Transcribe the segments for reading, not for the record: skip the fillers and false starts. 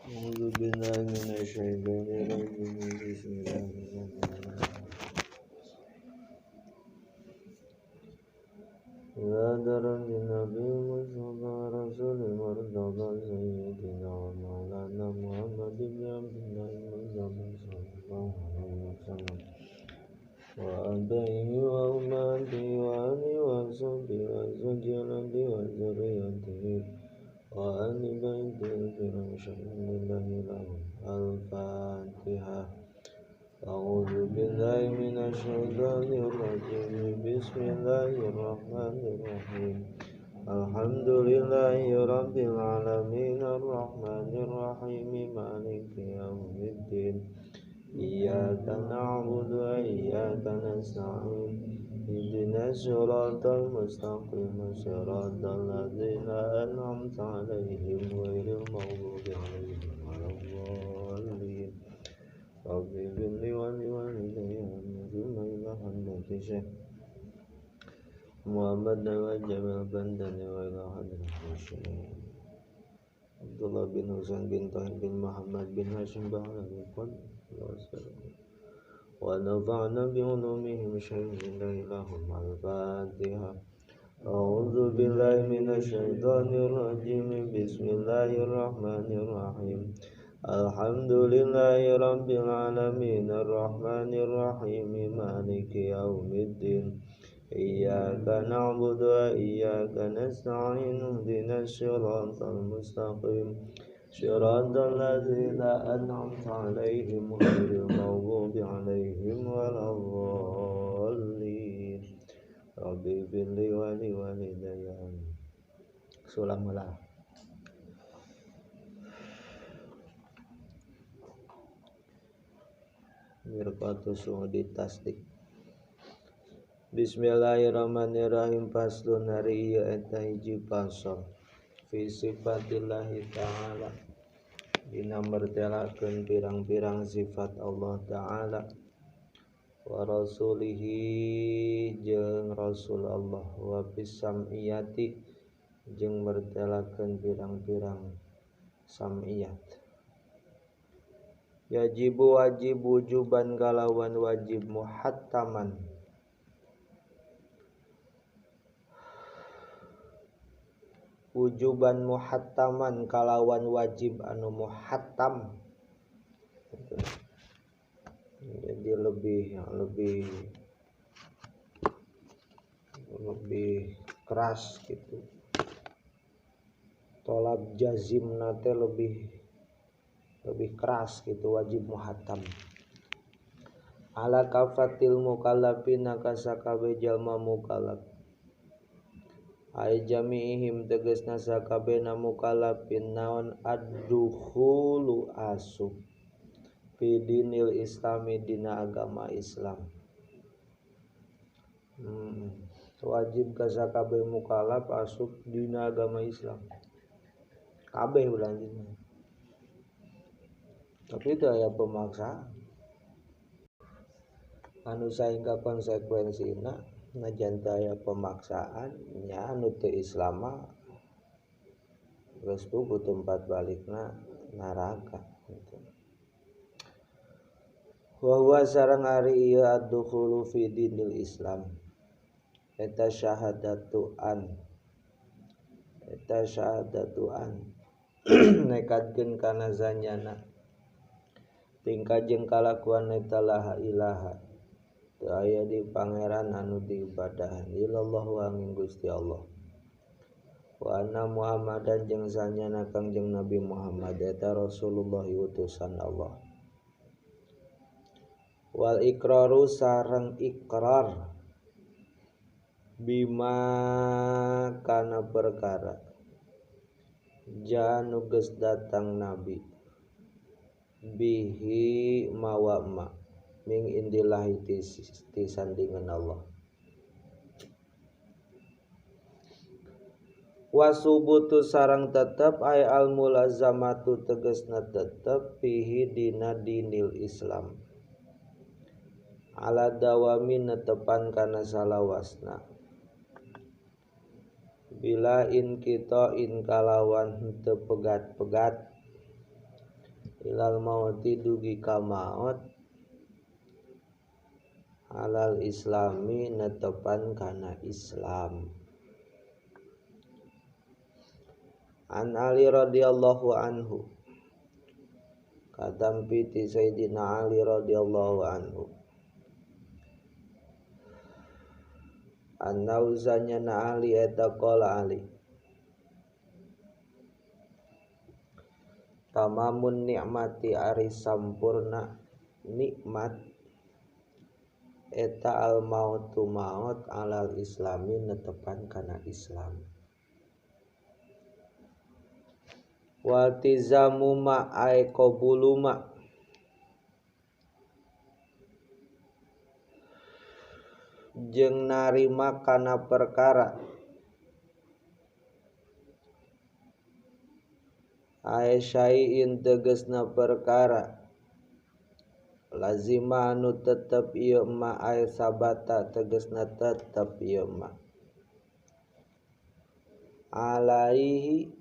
A'udzu billahi minasyaitonir rajim. Bismillahirrahmanirrahim. Ila darajin Nabi Mustafa Rasulil Murtada Sayyidina wa Maulana Muhammad ibn Abdullah Mustafa sallallahu alaihi wasallam wa abaihi wa ummatihi wa alihi wa sahbihi wa zawjatihi wa dzurriyyatihi wa ahli baitihi kiram syahidin lahum. Al-Fatihah. A'udzu billahi minasyaitonir rajim. Bismillahirrahmanirrahim. Alhamdulillahi rabbil alamin arrahmanir rahim maliki yaumiddin. Iyyaka na'budu wa iyyaka nasta'in. Ihdinas siratal mustaqim siratal ladzina an'amta 'alaihim ghairil maghdubi 'alaihim waladdallin. Rabbi ighfirli wa liwalidayya thumma ila hadrati Syekh Muhammad wa Jamil Bandani wa ila hadrati Syekh Abdullah bin Husain bin Tahir bin Muhammad bin Hashim Ba'lawi wa nafa'na bi ulumihim syai'in lahum. Al-Fatihah. A'udzu billahi minasyaitonir rajim. Bismillahirrahmanirrahim. Alhamdulillahi rabbil alamin arrahmanir rahim maliki yaumiddin. Iyyaka na'budu wa iyyaka nasta'in. Ihdinas siratal mustaqim siratal ladzina an'amta 'alaihim ghairil maghdubi 'alaihim waladdallin. Rabbi ighfirli wa liwalidayya. Sulamullah. Mirqatu suudi tasdik. Bismillahirrahmanirrahim. Faslun hari ieu eta hiji pasal fi sifatillahi ta'ala dina mertelakeun pirang-pirang sifat Allah ta'ala wa rasulihi jeung rasul Allah wa bisamiyati jeung mertelakeun pirang-pirang samiyat. Yajibu wajib wujuban kalawan wajib muhattaman wujuban muhattaman kalawan wajib anu muhattam. Jadi lebih lebih keras gitu. Tolab jazim nate lebih keras gitu, wajib muhattam. Ala kafatil mukallafina kasakabe jalma mukallaf. Ai jami'ihim tegasna sakabehna mukallafin naon ad-dukhulu asub fi dinil islami dina agama Islam. Wajib kasakabe mukallaf asub dina agama Islam. Kabeh ulanjutna. Tapi itu aya pemaksaan anu saengga konsekuensina najan teu aya pemaksaan nya anu teu Islam mah geus puguh tempat balikna neraka gitu. Wa huwa sareng ari ieu ad-dukhulu fi dinil Islam eta syahadatu an nekadkeun kana zanyana tingkah jeung kalakuan eta la ilaha teu aya di pangeran anu diibadahan illallah angin Gusti Allah wa anna Muhammadan jeung sanyana Kangjeng Nabi Muhammad eta Rasulullah utusan Allah wal iqraru sareng ikrar bima kana perkara janu geus datang nabi bihi mawa ma ming indillahi ti sandingan Allah wasubutu sarang tetep ay al mulazamatu tegasna tetep fihi dina dinil Islam ala dawami netepan kana salawasna bila in kita in kalawan henteu pegat-pegat Ilal mauti dugi ka maot alal islami netepan kana Islam. An Ali radhiyallahu anhu katampi ti Sayyidina Ali radhiyallahu anhu annauzanya na Ali eta qala Ali tamamun nikmati ari sampurna nikmat eta al mautu maut alal islami netepan kana Islam. Waltizamu ma ay qabulu ma jeung narima kana perkara ay syai'in tegasna perkara lazima anu tetep ieu ma ay sabata tegasna tetep ieu ma alaihi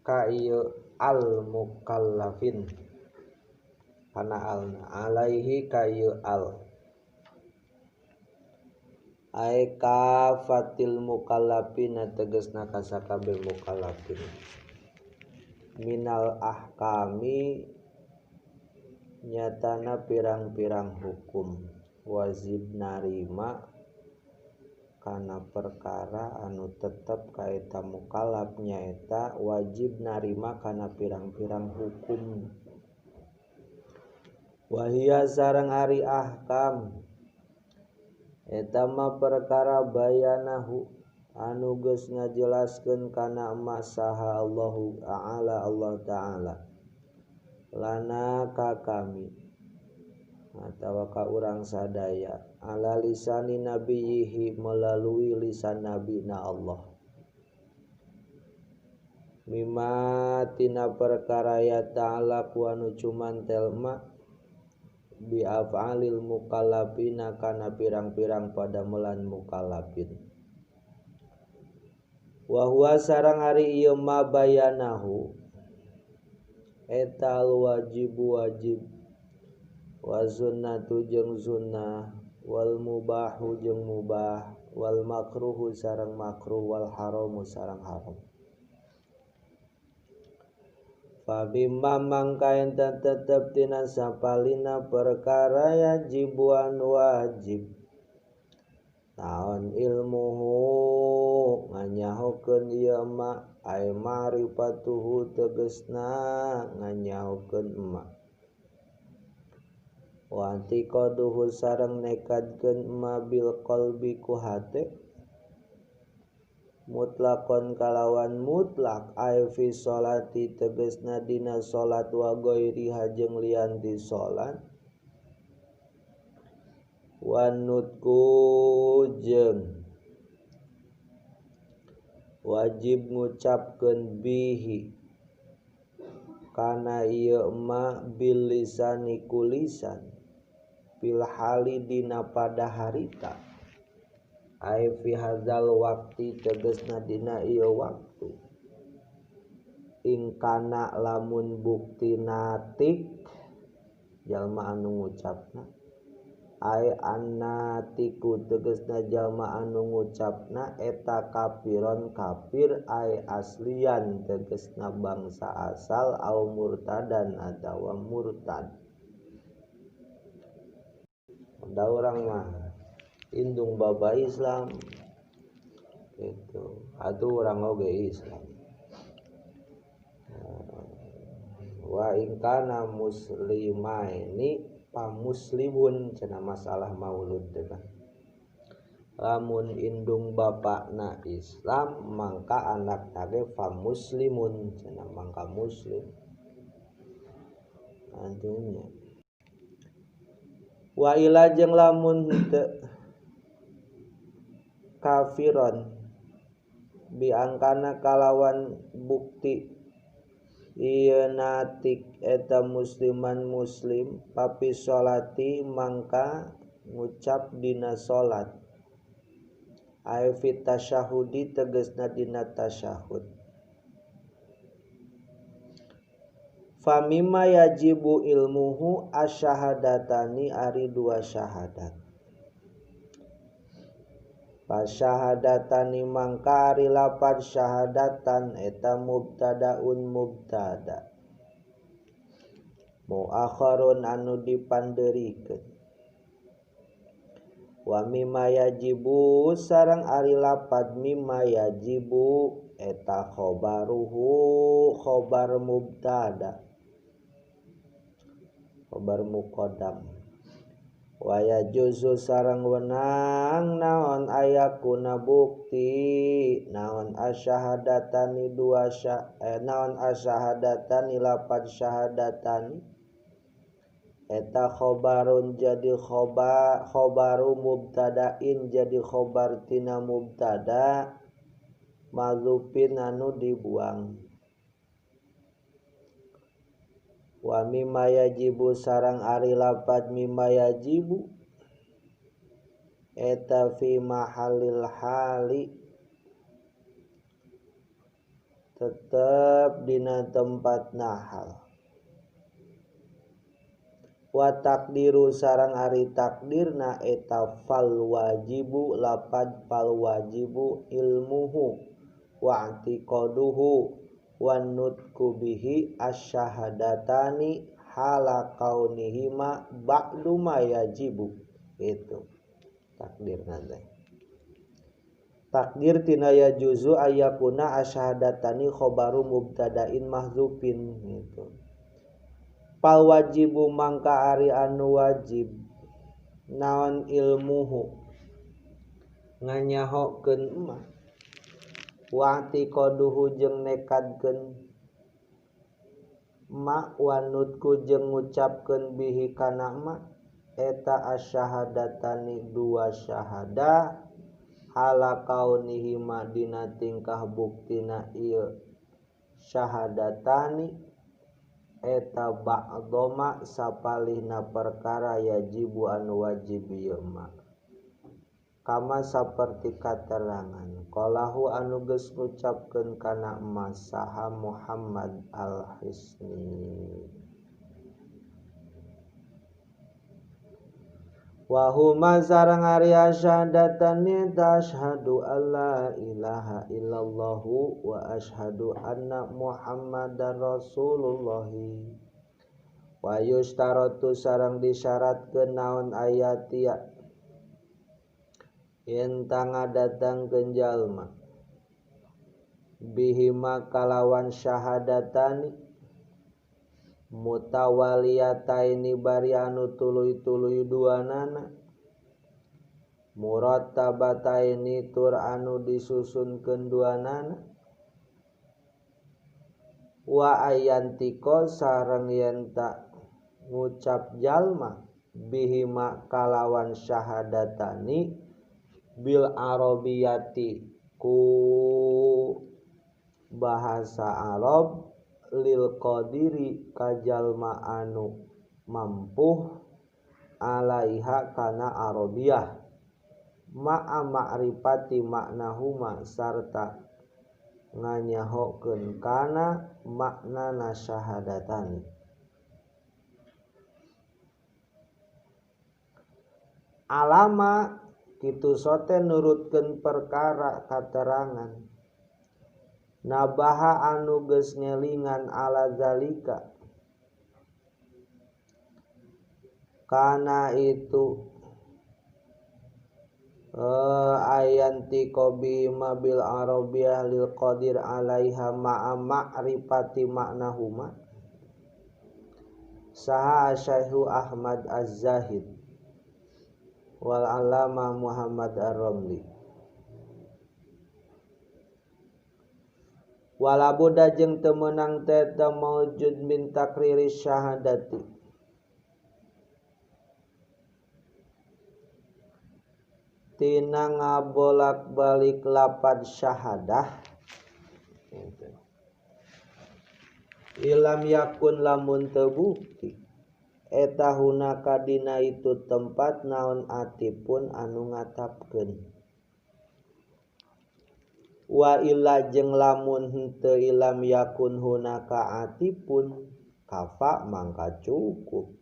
ka ieu al mukallafin kana alna alaihi ka ieu al ay kafatil mukallafina tegasna kasakabe mukallafin minal ahkami nyatana pirang-pirang hukum wajib narima kana perkara anu tetep kaeta mukallaf nyaeta wajib narima kana pirang-pirang hukum. Wahia sareng ari ahkam eta mah perkara bayanahu anu geus ngajelaskeun kana ma saha Allahu ta'ala Allah ta'ala lana ka kami atawa ka urang sadaya ala lisani nabiyihi melalui lisan nabi na Allah mimma tina perkara ya ta'ala ku anu cumantel ma bi af'alil mukallafina kana pirang-pirang padamelan mukallafin. Wa huwa sareng ari ieu ma bayanahu eta al wajibu wajib wa sunnatu jeung sunnah wal mubahu jeung mubah wal makruhu sareng makruh wal haramu sareng haram. Fabimma mangka enta tetep tina sapalina perkara yajibuan wajib naon ilmuhu nganyahokeun ieu ma ay ma'rifatuhu tegesna nganyahokeun ma wa antiqaduhu sareng nekadkeun ma bil qalbi ku hate mutlakon kalawan mutlak ay fi sholati tegesna dina salat wa ghairiha jeung lian ti salat wa nutku jeung wajib ngucapkeun bihi kana ieu ma bil lisani ku lisan fil hali dina pada harita ai fi hadzal waqti tegasna dina ieu waktu ingkana lamun bukti natik jalma anu ngucapna ai annatiku tegasna jalma anu ngucapna eta kafiron kafir ai aslian tegasna bangsa asal au murtadan atawa murtad. Da urang mah indung baba Islam gitu atuh urang oge Islam. Wa in kana muslimaini pamuslimun cenah masalah maulud teh kan. Lamun indung bapakna Islam mangka anakna ge pamuslimun cenah mangka muslim. Antunya wa ila jeung lamun teu kafiron biangkana kalawan bukti ieu natik eta musliman muslim papi sholati mangka ngucap dina salat ai fi tasyahudi tegasna dina tasyahud Famima yajibu ilmuhu asyahadatani ari dua syahadat. Pasyahadatani mangka ari lapad syahadatan eta mubtadaun mubtada. Muakharun anu dipanderikeun. Wa mimma yajibu sareng ari lapad mimma yajibu eta khobaruhu khobar mubtada. Khobar muqaddam. Wa yajuzu sareng wenang naon ayakuna bukti naon asyahadatani dua naon asyahadatani lapad syahadatani eta khobarun jadi khobar khobaru mubtadain jadi khobar tina mubtada mazupin anu dibuang. Wa mimma yajibu sarang ari lapad mimma yajibu eta fi mahalil hali tetep dina tempat nahal. Wa takdiru sarang ari takdirna eta fal wajibu lapad fal wajibu ilmuhu wa i'tiqaduhu wa nutqu bihi asyahadatani hala kaunihima ba'du ma yajibu. Itu takdir nanti. Takdir tina yajuzu ayakuna asyahadatani khobaru mubtadain mahzufin gitu. Pal wajibu mangka ari anu wajib naon ilmuhu nganyahokeun emah wa i'tiqaduhu jeung nekadkeun ma wa nutku jeung ngucapkeun bihi kana ma eta asyahadatani dua syahadah hala kaunihi ma dina tingkah buktina ieu syahadatani eta ba'doma sapalihna perkara yajibu anu wajib ieu ma kama saperti katerangan qalahu anu geus ngucapkeun kana ma saha Muhammad Al-Hisni. Wa huma sareng ari asyahadatani asyhadu alla ilaha illallah wa asyhadu anna Muhammadar Rasulullah. Wa yustaratu sareng disyaratkeun naon ayat ya yen tangadatangkeun jalma bihima kalawan syahadatani mutawaliyataini bari anu tuluy-tuluy duanana murattabataini tur anu disusunkeun duanana wa ayantiko sareng yen ta ngucap jalma bihima kalawan syahadatani bil arabiyati ku bahasa Arab lil qadiri kajalma anu mampuh alaiha kana arabiyah ma'a ma'rifati maknahuma sarta nganyahokeun kana maknana syahadatani. Alama kitu sote nurutkeun perkara katerangan nabaha anu geus ngelingan ala zalika kana itu ayanti qabi mabil arabiyah lil qadir alaiha ma'a ma'rifati maknahuma saha Syaihu Ahmad Az-Zahid wal alama Muhammad Ar-Ramli. Walabuda jeung teu meunang teh maujud min takriri syahadati tina ngabolak-balik lapad syahadah ilam yakun lamun teu bukti eta hunaka dina itu tempat naon atipun anu ngatapkeun wa illa jeung lamun henteu ilam yakun hunaka atipun Kafa mangka cukup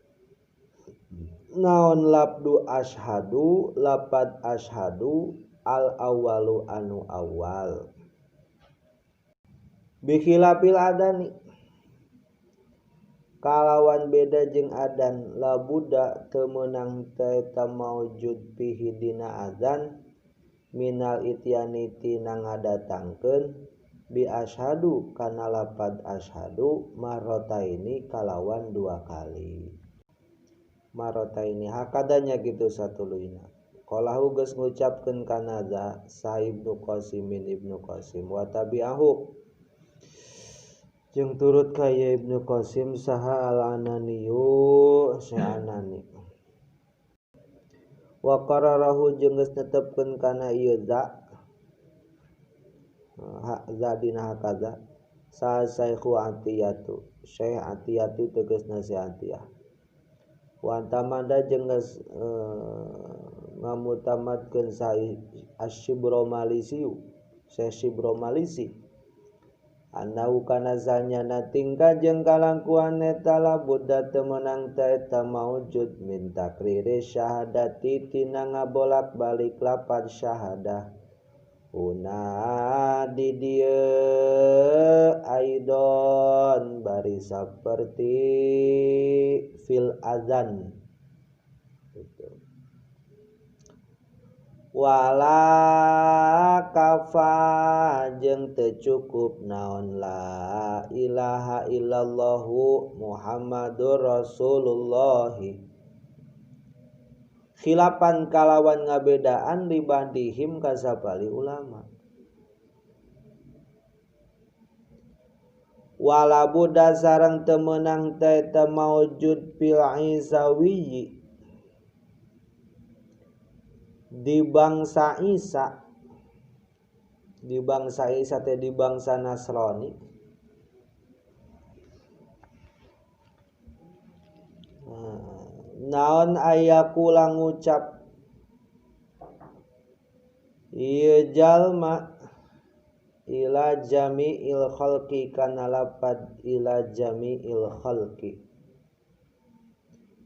naon labdu asyhadu lapad asyhadu al awalu anu awal bikhilafil adani kalawan beda jeung adan labuda teu meunang eta maujud fihi dina adzan minal ityani tina ngadatangkeun bi asyhadu kana lapad asyhadu marrotaini kalawan dua kali marrotaini hakadanya kitu satuluyna qalahu geus ngucapkeun kana za sa Ibnu Qasimin Ibnu Qasim wa tabi'ahu jeung turut ka Ibnu Qasim saha al-Ananiyu sa'anani wa qararahu jeung geus netepkeun kana ieu za za dina hakaza sa Syaikhu Atiyatu Syekh Atiyatu tegasna si Atiyah wa tamada jeung geus ngamutamadkeun sa Asy-Sibromalisi Syekh Sibromalisi anau kana sanyana tingkah jeung kalangkuan eta labuda teu meunang ta eta maujud min takriri syahadati tina ngabolak-balik lapad syahadah una di dieu aidon bari saperti fil azan gitu. Wala kafa jeung teu cukup naon la ilaha illallahu Muhammadur Rasulullah khilapan kalawan ngabedaan libadihim kasapali ulama wala buddha sareng teu meunang teh eta maujud fil isawiyyi di bangsa Isa di bangsa Isa teh di bangsa Nasrani naon aya kula ngucap ieu jalma ila jami'il khalqi kana lapad ila jami'il khalqi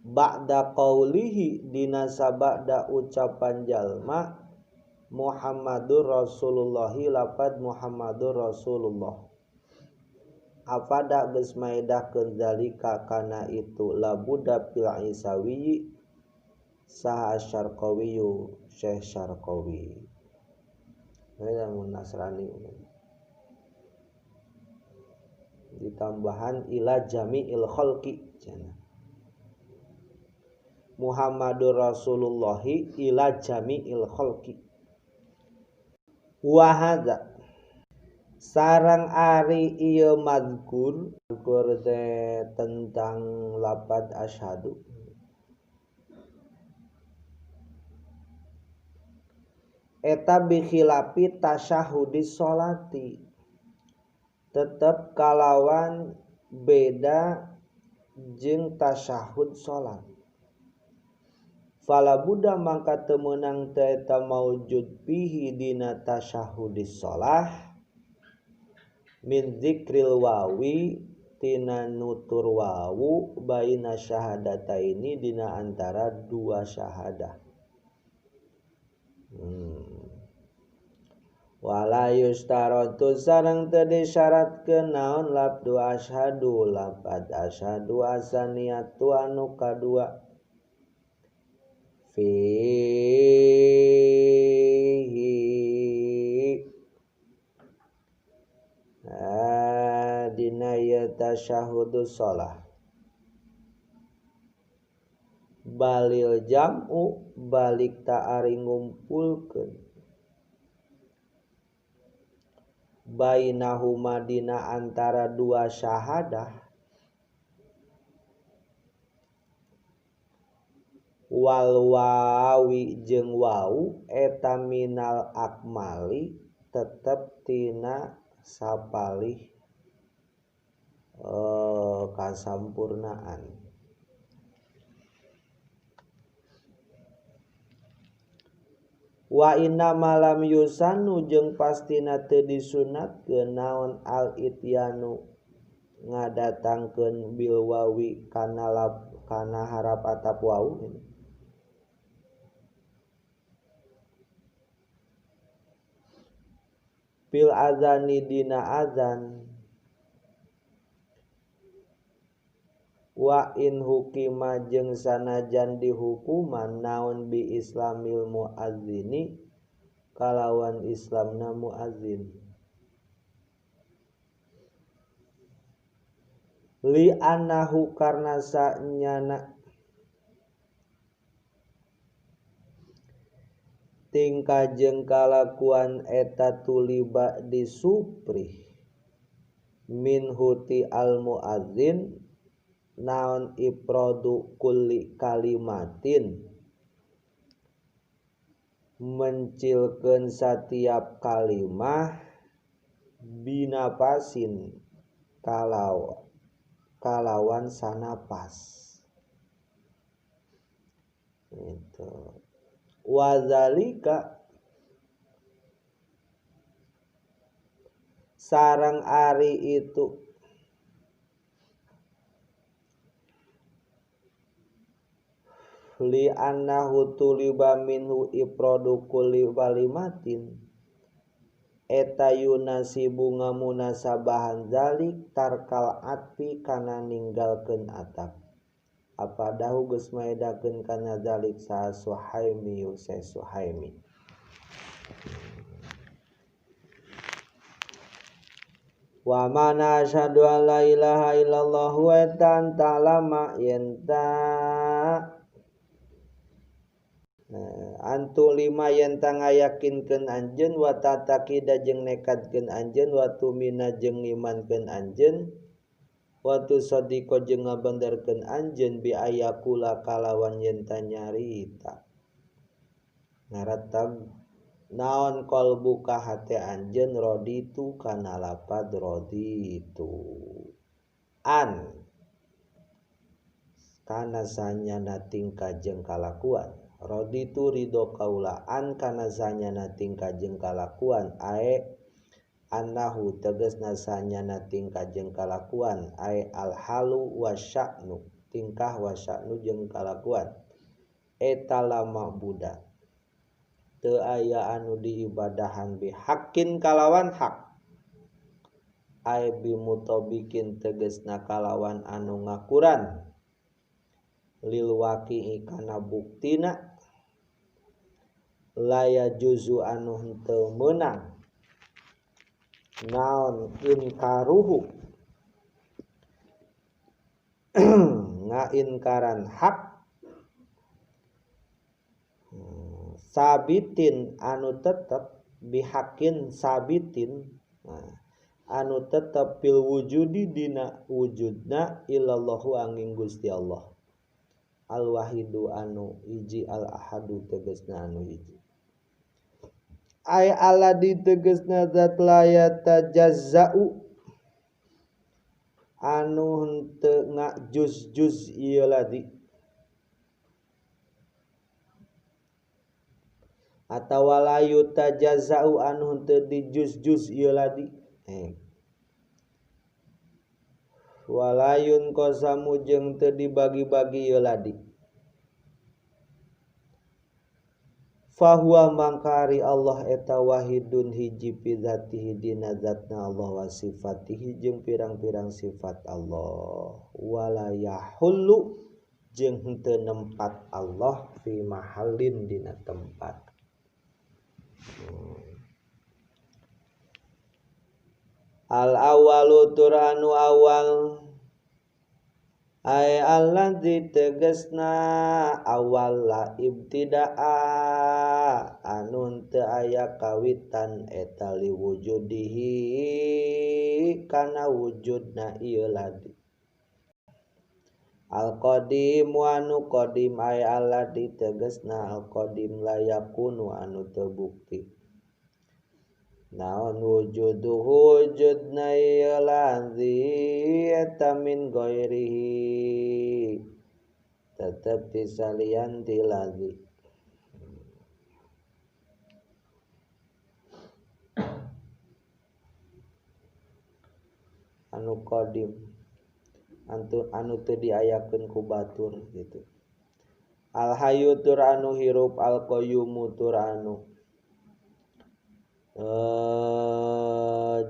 ba'da qaulihi dina sabada ucapan jalma Muhammadur Rasulullah lapad Muhammadur Rasulullah afada geus maedahkeun zalika kana itu labuda fil isawi saha Syarqawiyu Syekh Syarqawi mun Nasrani ditambahan ila jami'il khalqi cenah Muhammadur Rasulullah ila jami'il khalqi wa hadza sareng ari ieu mazkur teh tentang lapad asyhadu eta bi khilafi tasyahudi sholati tetep kalawan beda jeung tasyahud salat fala buddha mangka teu meunang teh eta maujud fihi dina tasyahudis shalah min zikril wawi tina nutur wawu baina syahadataini dina antara dua syahadah. Wala yustaratu sareng teu disyaratkeun naon labdu asyhadu lapad asyhadu asaniyatu anu kadua fihi dina ieu tasyahudus shalah balil jam'u balik ta ari ngumpulkeun bainahuma dina antara dua syahadah wal wawi jeung wau eta minal akmali tetep tina sapalih kasampurnaan. Wa inna malam yusanu jeung pastina teu disunatkeun naon al ityanu ngadatangkeun bil wawi kana lap kana harap atap wau ini. Fil azani dina azan wa in hukima jeung sanajan dihukuman naon bi islamil muazzini kalawan islamna muazzin li annahu karna sanyana tingkah jeung kalakuan eta tuliba disuprih min huti al muazzin naon iprodu kulli kalimatin mencilkeun satiap kalimah binapasin kalawan sanapas itu wazalika sareng ari itu li annahu tuliba minhu ipradu kulli kalimatin eta yunasibu ngamunasabahan zalik tarkal atfi kana ninggalkeun atap apa dahu geus maedakeun kana zalik sa Suhaimi Yusuf Suhaimi wa mana asyhadu an la ilaha illallah wa ta'lama yenta antu lima yen ngayakinkeun anjeun wa tataqida jeung nekadkeun anjeun wa tumina jeung ngimankeun anjeun wa tusaddiqo jeung ngabenderkeun anjeun bi ayakula kalawan yen nyarita ngaratag naon qalbuka hate anjeun raditu kana lapad raditu an kana sanyana tingkah jeung kalakuan raditu ridho kaula an kana sanyana tingkah jeung kalakuan ae annahu tegasna sanyana tingkah jeung kalakuan ae alhalu wasya'nu tingkah wasya'nu jeung kalakuan eta lama budak teu aya anu diibadahan bihaqqin kalawan hak ae bimutabikin tegasna kalawan anu ngakuran lil waqi'i kana buktina laya juzu anu henteu meunang naon inkaruhu ngainkaran hak sabitin anu tetep bihakin sabitin nah, anu tetep fil wujudi dina wujudna illallahu angin Gusti Allah al wahidu anu hiji al ahadu tegasna anu hiji ay aladi tegasna zat la yatajazzau anu henteu ngajuz-juz ieu ladi atawa la yutajazzau anu henteu dijuz-juz ieu ladi walayun qasamu jeung teu dibagi-bagi ieu ladi fahuwa mangkari Allah eta wahidun hiji fi zatihi dina zatna Allah wa sifatihi jeung pirang-pirang sifat Allah wala yahullu jeung henteu nempat Allah fi mahallin dina tempat. Al awalu tur anu awal ay allazi tegasna awal la ibtidaa anu teu aya kawitan eta liwujudihi kana wujudna ieu ladi al qadim anu qadim ay alladzi tegasna al qadim la yakunu anu teu bukti naon wujuduhu wujudna ieu ladzi eta min ghairihi tetep ti salian ti ladzi. anu qadim anu teu diayakeun ku batur gitu. Al hayyu tur anu hirup al qayyum tur anu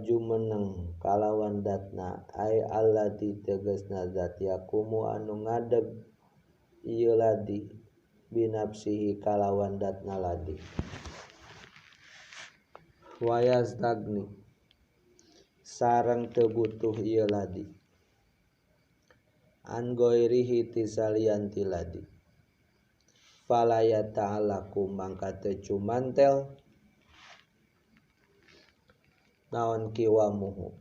jumeneng kalawan datna ay allati tegasna zat yakumu anu ngadeg ieu ladi binafsihi kalawan datna ladi wayastagni sareng teu butuh ieu ladi an ghairihi ti salian ti ladi fala yata'alaku mangka teu cumantel naon kiwamuhu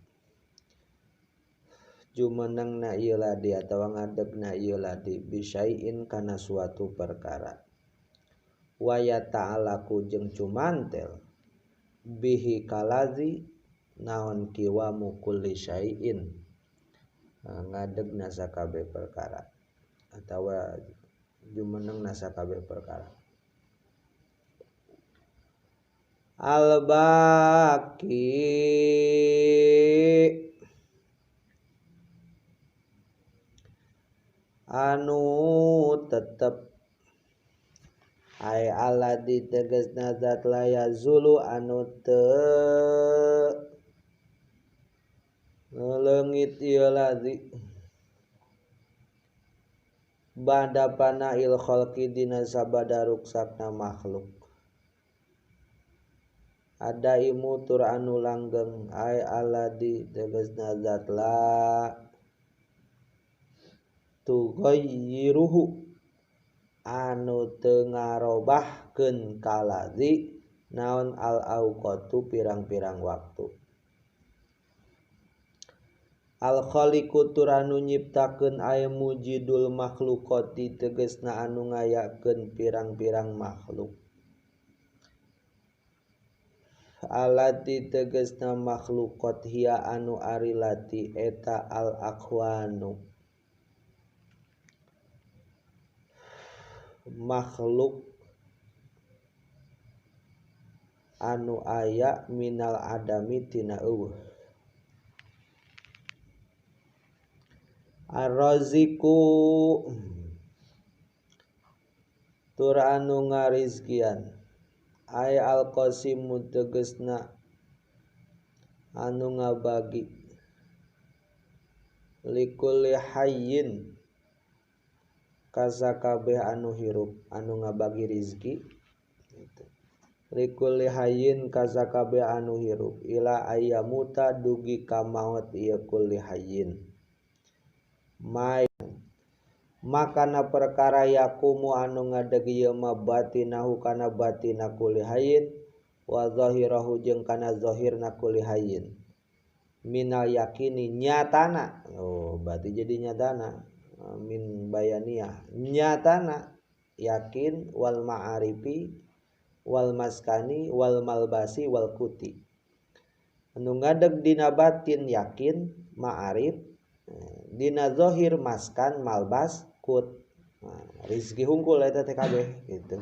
jumenengna ieu ladi atawa ngadegna ieu ladi bisyai'in kana suatu perkara wa yata'alaku jeung cumantel bihi kalazi naon kiwamu kulli syai'in ngadegna sakabeh perkara atawa jumenengna sakabeh perkara. Al-baqi anu tetep ay alladzi tegasna zat la yazulu anu teu leungit ieu ladzi bada panail khalqi dina sabada ruksakna makhluk ada imu tur anu langgeng ay alladzi tegasna zat la tughayyiruhu anu teu ngarobahkeun kaladzi naon al auqatu pirang-pirang waktu. Al khaliqu tur anu nyiptakeun ay mujidul makhluqati tegasna anu ngayakeun pirang-pirang makhluk alati tegasna makhluqat hiya anu ari lati eta al akhwanu makhluk anu aya minal adami tina eueuh. Ar-raziqu tur anu ngarizkian ay al-qasimu tegasna anu ngabagi likulli hayyin kasakabeh anu hirup anu ngabagi rizki gitu. Likulli hayyin kasakabeh anu hirup ila ayyamuta dugi ka maot ieu kulli hayyin mai makana perkara yakumu anu ngadeg ieu ma batinahu kana batina kulli hayyin wa zahirahu jeung kana zahirna kulli hayyin minal yakini nyatana. Oh berarti jadi nyatana min bayaniyah nyatana yakin wal ma'arifi wal maskani wal malbasi wal kuti anu ngadeg dina batin yakin ma'arif dina zahir maskan malbas kut. Nah, rizki hungkul eta teh kabeh gitu.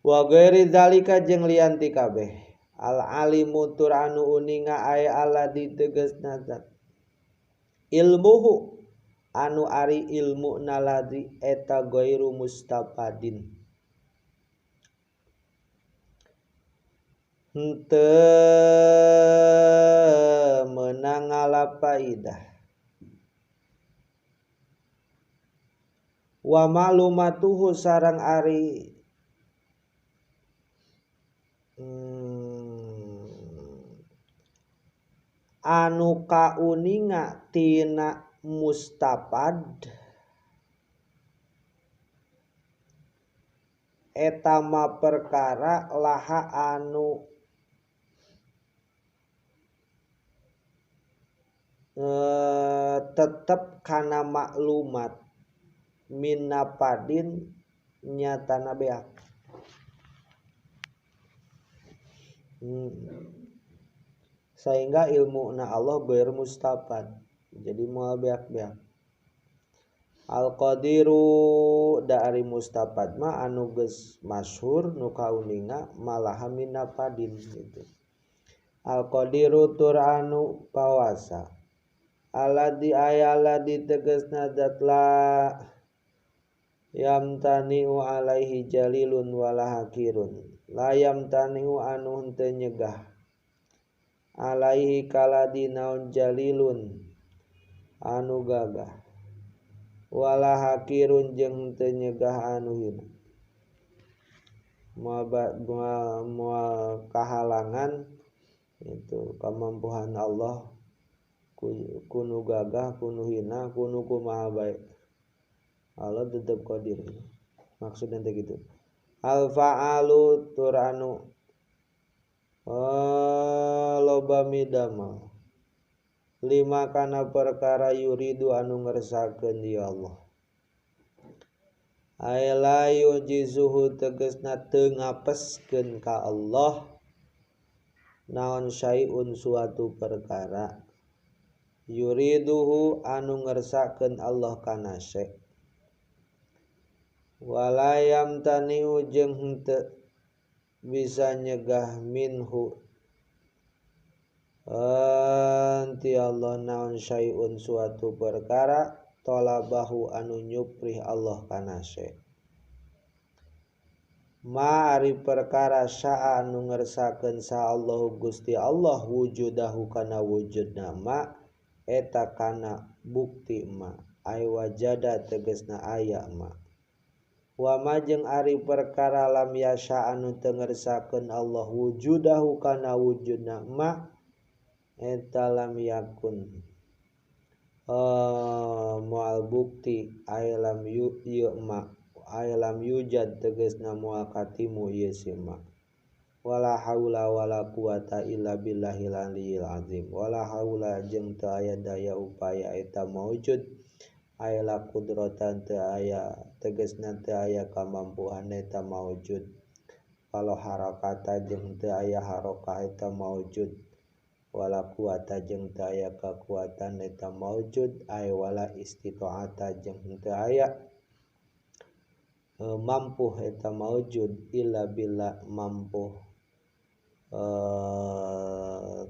Wa ghairi zalika jeung lian ti kabeh al alimu tur anu uninga ay alladzi tegasna zat ilmuhu anu ari ilmu naladzi eta ghairu mustafadin henteu meunang ngalapaidah wa ma'lumatuhu sareng ari anu kauninga tina mustafad eta ma perkara laha anu tetep kana maklumat minapadin nyatana beak. Sehingga ilmu na Allah ghair mustafad jadi moal beak-beak. Al qadiru dari mustafad mah anu geus masyhur nu kauninga malaha minapadin gitu. Al-Qadiru tur anu kawasa aladi ayaladi tegasna zat la yamtani'u alaihi jalilun wala hakirun la yamtani'u anu henteu nyegah alaihi kaladi naon jalilun anu gagah wala hakirun jeung henteu nyegah anu hina moal kahalangan itu kemampuan Allah kunu gagah kunu hina kunu kumaha bae Allah tetap qadir maksudnya teh gitu. Al fa'alu tur anu loba midama lima kana perkara yuridu anu ngersakeun ya Allah ay la yujizuhu tegasna teu ngapeskeun ka Allah naon syai'un suatu perkara yuriduhu anu ngersakeun Allah kana syai' wala yamtani'u jeung henteu bisa nyegah minhu anti Allah naon syai'un suatu perkara tolabahu anu nyuprih Allah kana syai' ma ari perkara sya'a anu ngersakeun sa Allahu Gusti Allah wujudahu kana wujudna ma eta kana bukti ma ay wajada tegasna aya ma wa ma jeung ari perkara lam yasha anu teu ngersakeun Allah wujudahu kana wujudna ma eta lam yakun moal bukti ay lam yu ieu ma ay lam yujad tegasna moal katimu ieu si ma wala haula wala quwata illa billahil aliyil azim wala haula jeung teu aya daya upaya eta maujud aya la qudratan teu aya tegasna teu aya kamampuan eta maujud kalau harakata jeung teu aya harakah eta maujud wala quwata jeung teu aya kakuatan eta maujud aya wala istita'ata jeung teu aya mampu eta maujud illa billah mampu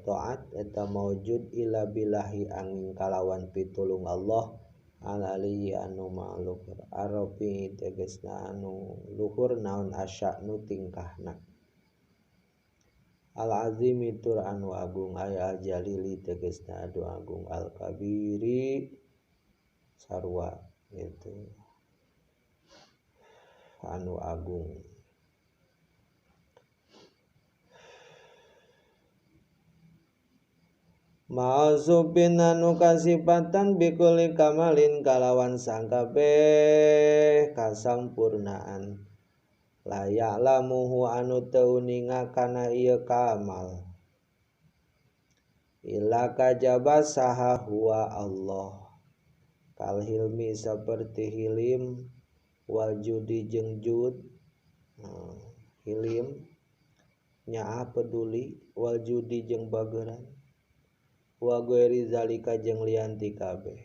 taat eta maujud illa billahi angin kalawan pitulung Allah al aliyyi anu ma'luhur arabi tegasna anu luhur naon asya'nu tingkahna al azimi tur anu agung ay al jalili tegasna anu agung al kabiri sarwa gitu anu agung. Ma'uzubin anu kasipatan bikuli kamalin kalawan sangkabeh kasampurnaan layak lamuhu anu teu uninga kana ieu kamal illa kajaba saha huwa Allah kal hilmi saperti hilim wal judi jeung jud hilim nyaah peduli wal judi jeung bageran wa ghairi zalika jeung lian ti kabeh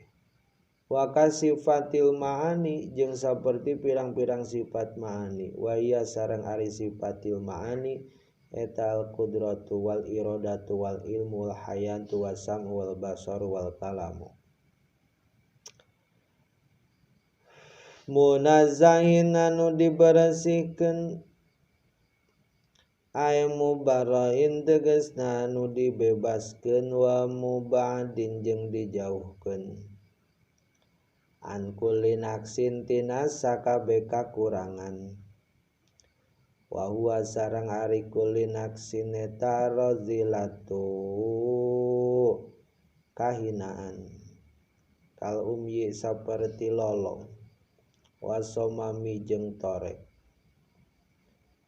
wa kasifatil ma'ani jeung saperti pirang-pirang sifat ma'ani wa iya sareng ari sifatil ma'ani eta al qudratu wal iradatu wal ilmu wal hayatu was sam'u wal basaru wal kalamu munazzahin anu dibersihkeun ay mubarain tegasna anu dibebaskeun wa mubadin jeung dijauhkeun an kulli naqsin tina sakabeh kakurangan wa huwa sareng ari kulli naqsin eta razilatu kahinaan kal umyi saperti lolong wasomami jeung torek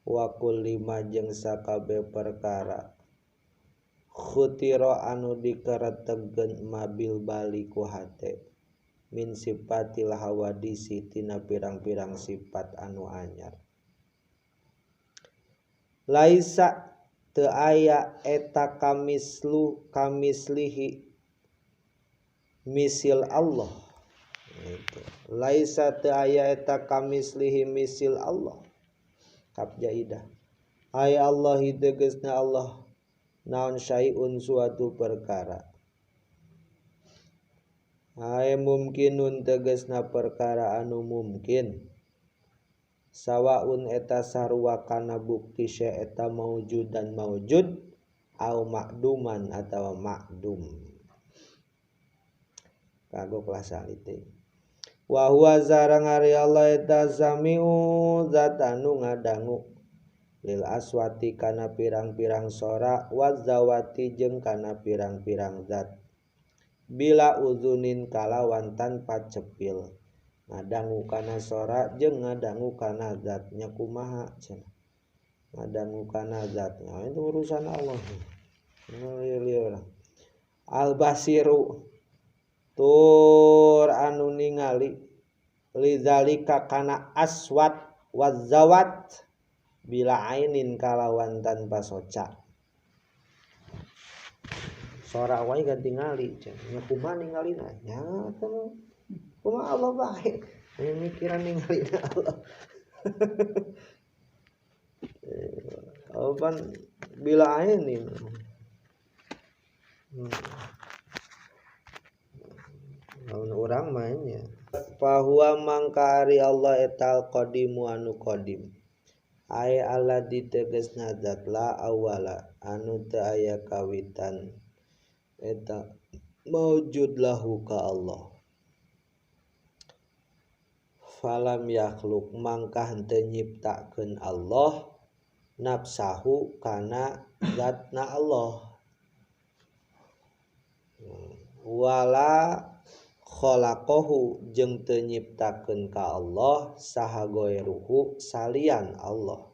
wa kulli ma jeung sakabeh perkara khutira anu dikeretegeun mabil bali ku hate min sifatil hawadisi tina pirang-pirang sifat anu anyar laisa teu aya eta kamislu kamislihi misil Allah gitu. Laisa teu aya eta kamislihi misil Allah kap jaidah ay Allah tegasna Allah Naon syai'un suatu perkara. Ae mumkinun tegasna perkara anu mungkin. Sawaun eta sarua kana bukti syai eta maujud dan maujud au makduman atawa makdum. Kagok lah salite. Wa huwa sareng ari Allah eta samiu zat anu ngadangu lil aswati kana pirang-pirang sora wa zawati jeung kana pirang-pirang zat bila uzunin kalawan tanpa cepil. Ngadangu kana sora jeung ngadangu kana zatnya kumaha cenah. Ngadangu kana zatnya itu urusan Allah. Al basiru tur anu ningali lidzalika kana aswat wazawat bila ainin kalawan tanpa soca. Sora wae ganti ngali cenah. Nya kumaha ningalina? Nya teu kumaha Allah bae. Mikiran ningalina Allah. Pan bila ainin. Lamun urang mainnya. Fahuwa mangka ari Allah etal qadimu anu qadim. Ay Allah ditegesna zat la awala anu teu aya kawitan eta maujud lahu ka Allah. Falam yakhluq mangka henteu nyiptakeun Allah nafsahu kana zatna Allah. Wala khalaqahu jeung teu nyiptakeun ka Allah saha goiruhu salian Allah.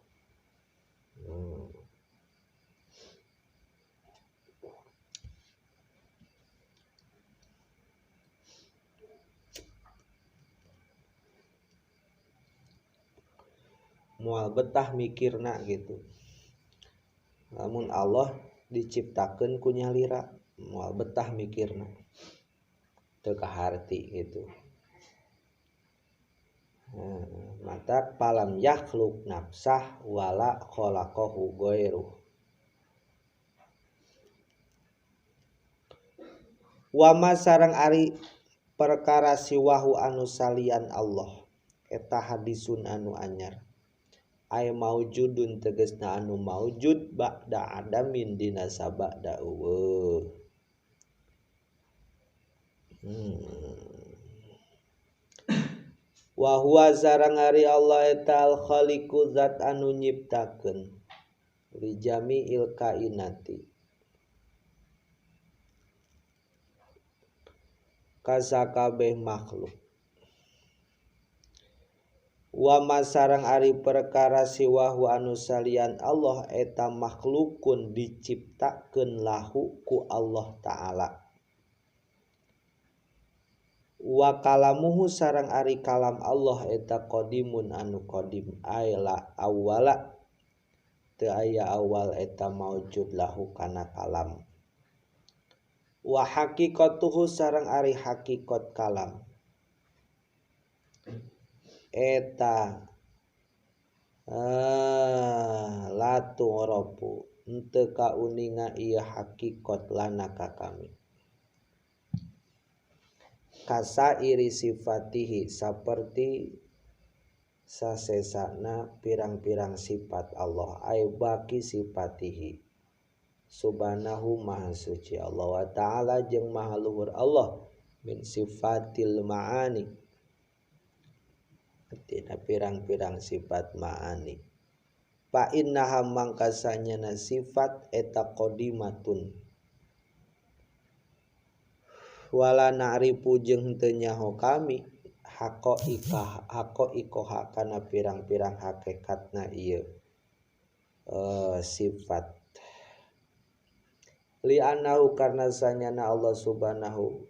Moal betah mikirna gitu. Lamun Allah diciptakeun ku nyalira, moal betah mikirna. Teu kaharti gitu. Mata palam yakhluq nafsah wala khalaqahu ghairuh. Wa ma sareng ari perkara siwahu anu salian Allah eta hadisun anu anyar. Ay maujudun tegasna anu maujud ba'da adamin dina sabada eueuh. Wa huwa sareng ari Allah eta al khaliqu zat anu nyiptakeun li jami'il kainati kasakabeh makhluk. Wa ma sareng ari perkara siwahu anu salian Allah eta makhlukun diciptakeun lahu ku Allah Ta'ala. Wa kalamuhu sareng ari kalam Allah eta qadimun anu qadim aila awwala teu aya awal eta maujud lahu kana kalam. Wa haqiqatuhu sareng ari hakikat kalam eta latu ngoropu henteu kauninga ieu hakikat lana ka kami. Kasairi sifatihi saperti sasesana pirang-pirang sifat Allah ay baki sifatihi subhanahu maha suci Allah wa ta'ala jeung maha luhur Allah min sifatil ma'ani tina pirang-pirang sifat ma'ani. Fa innaha mangkasanyana sifat eta qadimatun wala na'rifu jeung teu nyaho kami haqaiqah kana pirang-pirang hakikatna ieu sifat. Li annahu karna sanyana Allah subhanahu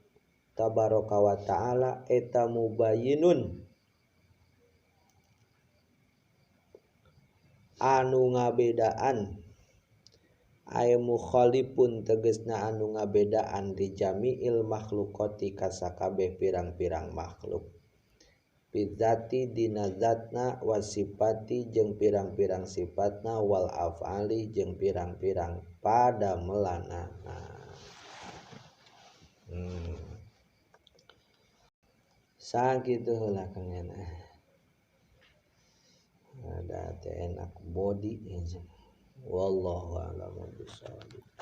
tabaraka wa ta'ala eta mubayyinun anu ngabedaan ay mukhalifun tegesna anu ngabedaan di jami'il makhlukati kasakabeh pirang-pirang makhluk. Bidzati dina zatna wasifati jeung pirang-pirang sifatna wal af'ali jeung pirang-pirang padamelanana. Sakitu heula Kang Yana. Ada teh enak body. Wallahu a'lam bishawab.